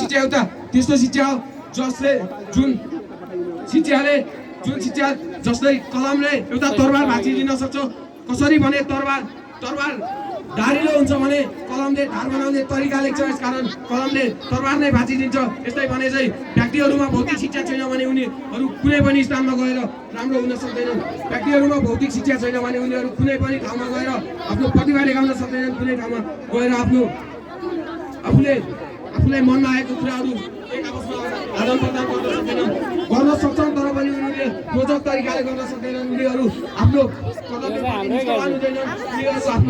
शिक्षा एउटा त्यस्तो शिक्षा हो जसले जुन शिक्षा जसले कलमले एउटा तरबार भाँचिदिन सक्छ कसरी भने तरबार धारिलो हुन्छ भने कलमले धार बनाउने तरिका लेख्छ यसकारण कलमले तरबार नै भाँचिदिन्छ यस्तै भने चाहिँ व्यक्तिहरूमा भौतिक शिक्षा छैन भने उनीहरू कुनै पनि स्थानमा गएर राम्रो हुन सक्दैनन् व्यक्तिहरूमा भौतिक शिक्षा छैन भने उनीहरू कुनै पनि ठाउँमा गएर आफ्नो प्रतिभा देखाउन सक्दैनन् कुनै ठाउँमा गएर आफूलाई मनमा आएको कुराहरू एक आपसमा आदान प्रदान गर्न सक्छन् तर पनि उनीहरूले रोचक तरिकाले गर्न सक्दैनन् उनीहरू आफ्नो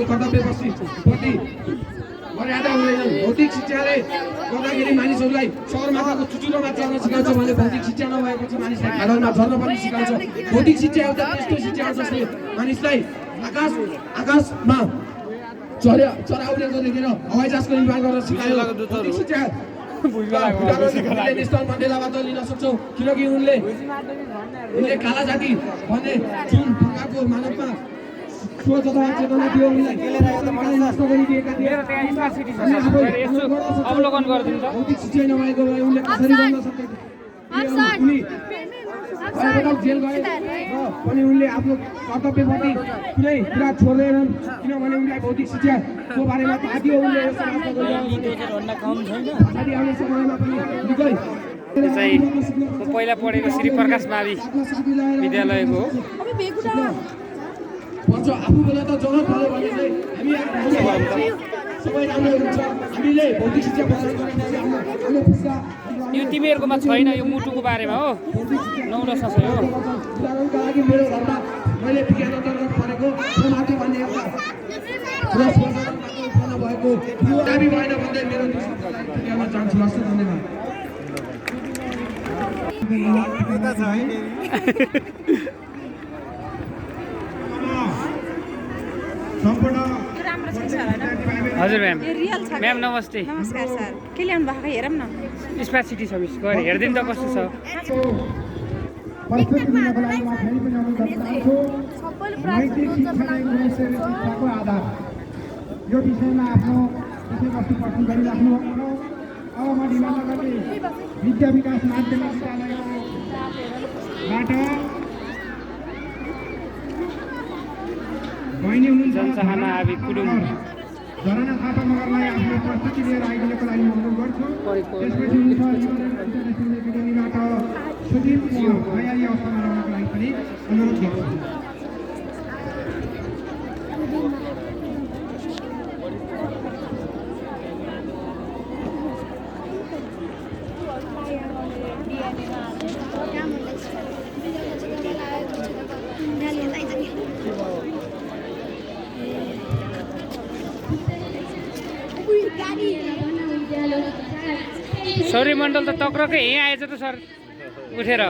कर्तव्यप्रति मर्यादा हुँदैनन् भौतिक शिक्षाले गर्दाखेरि मानिसहरूलाई सगरमाथाको चुचुरोमा चढ्न सिकाउँछ भने भौतिक शिक्षा नभएपछि मानिसलाई खाडलमा झर्न पनि सिकाउँछ भौतिक शिक्षा एउटा त्यस्तो शिक्षा हो जसले मानिसलाई आकाशमा चराउडेको देखेर हवाई जहाजको निर्माण गर्न सिकायो भौतिक शिक्षा नेसनल मण्डेलाबाट लिन सक्छौँ किनकि उनले काला जाति भन्ने जुन प्रकारको मानवमा सोच अथवा चेतना थियो उनलाई नष्ट गरिदिएका थिए भौतिक शिक्षा नभएको भए उनले कसरी गर्न सक्थ्यो जेल गए पनि उनले आफ्नो कर्तव्यप्रति कुनै कुरा छोड्दैनन् किनभने उनलाई भौतिक शिक्षाको बारेमा थाहा थियो उनले पहिला पढेको श्री प्रकाश मावि विद्यालयको हो आफूलाई त जगत भयो भने चाहिँ हामी सबै राम्रो हुन्छ हामीले भौतिक शिक्षा यो तिमीहरूकोमा छैन यो मुटुको बारेमा हो 9 र 6 हो उदाहरणका लागि मेरो घरमा मैले विज्ञान अन्तर्गत पढेको माथि भन्ने एउटा भएको यो दाबी भएन भन्दै मेरो विज्ञानमा चाहन्छु हस् धन्यवाद हजुर म्याम म्याम नमस्ते नमस्कार सर के ल्याउनु भएको हेरौँ न स्मार्ट सिटी सर्भिस गएर हेरिदिनु त कस्तो छ यो विषयमा आफ्नो विषयवस्तु प्रस्तुत गरिराख्नु भएको अब म ढिला नगर्दै विद्या विकास माध्यमिक विद्यालयबाट बहिनी हुनुहुन्छ जनचाहना आबि कुडुम झरना थापा मगरलाई आफ्नो प्रस्तुति लिएर आइदिनको लागि अनुरोध गर्छु त्यसपछि इन्टरनेसनल एकाडेमीबाट सुदीप भयाली अवस्थामा रहनको लागि पनि अनुरोध गर्छु सौर्य मण्डल त तक्रकै यहाँ आएछ त सर उठेर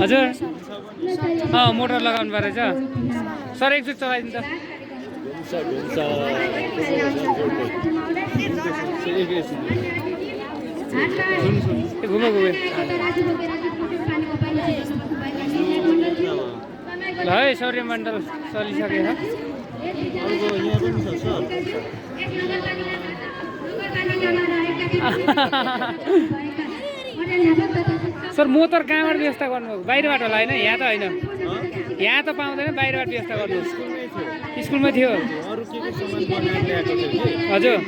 हजुर मोटर लगाउनु पर्छ सर एकचोटि चलाइदिनु त घुम ल है सौर्य मण्डल चलिसकेछ सर मोटर कहाँबाट व्यवस्था गर्नुभएको बाहिरबाट होला होइन यहाँ त होइन यहाँ त पाउँदैन बाहिरबाट व्यवस्था गर्नुहोस् स्कुलमै थियो हजुर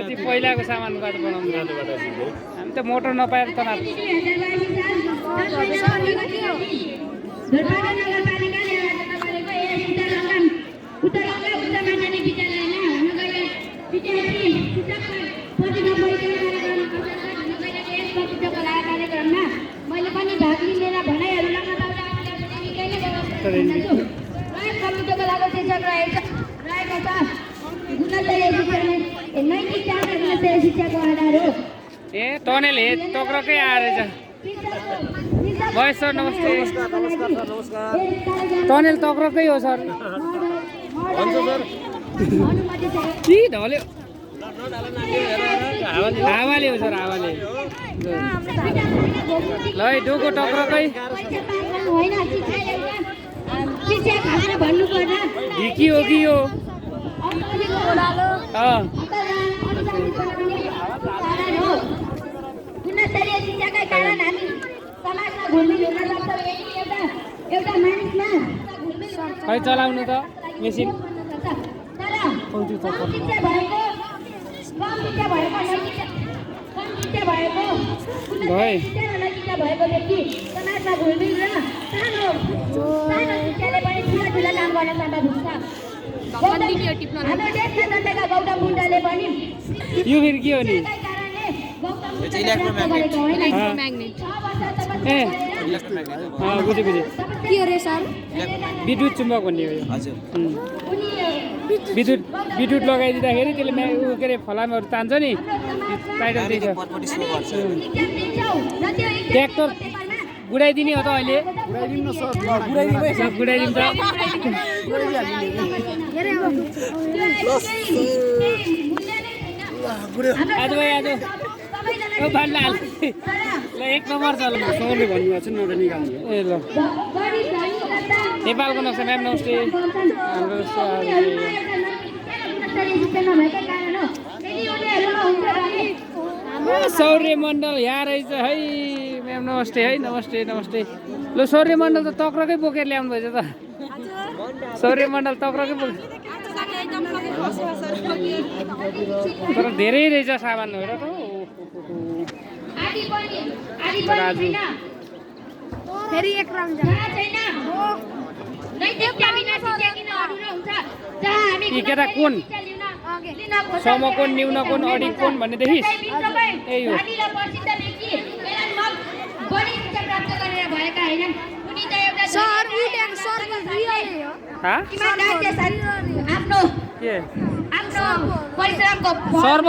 त्यो पहिलाको सामानबाट बनाउनु हामी त मोटर नपाएर त मैले पनि भाग लिएर भनाइहरू लाग्न ए टनेल हे टक्रकै आएर भएछ सर नमस्ते टनेल टक्रकै हो सर के ढल्यो हावाले हो सर हावाले ल है डोको टक्रकै ढिकी हो कि यो कारण हो गुणस्तरीय शिक्षाकै कारण हामी समाजमा घुलमिल हुन सक्छौँ यदि एउटा मानिसमा घुलमिल खै चलाउनु त मेसिन तर कम शिक्षा भएको नैतिकता भएको व्यक्ति समाजमा घुलमिल र सानो शिक्षाले पनि ठुला काम गर्न सम्भव हुन्छ। हाम्रो देशका जनताका गौतम बुद्धले पनि यो फेरि के हो नि बुझेँ के अरे सर विद्युत चुम्बक भन्ने हो यो विद्युत लगाइदिँदाखेरि त्यसले के अरे फलामहरू तान्छ नि टाइटल दिन्छ ट्र्याक्टर गुडाइदिने हो त अहिले गुडाइदिन्छ आज भाइ आज भन्नु हाल ल 1 नम्बर छ सरले भन्नुभएको छ नि एउटा निकाल्नु ए ल नेपालको नक्सा म्याम नमस्ते हाम्रो सौर्य मण्डल यहाँ रहेछ है म्याम नमस्ते है नमस्ते नमस्ते ल सौर्य मण्डल त तक्रकै बोकेर ल्याउनु भएछ त सौर्य मण्डल तक्रकै बोकेर तर धेरै रहेछ सामान हेर त राजु फेरि एक राउन्ड केटा कोण समकोण न्यूनकोण अडिकोण भन्ने देखिस् ए हो सर उठेको सरको रियल हो हा आफ्नो के परिश्रमको सर्व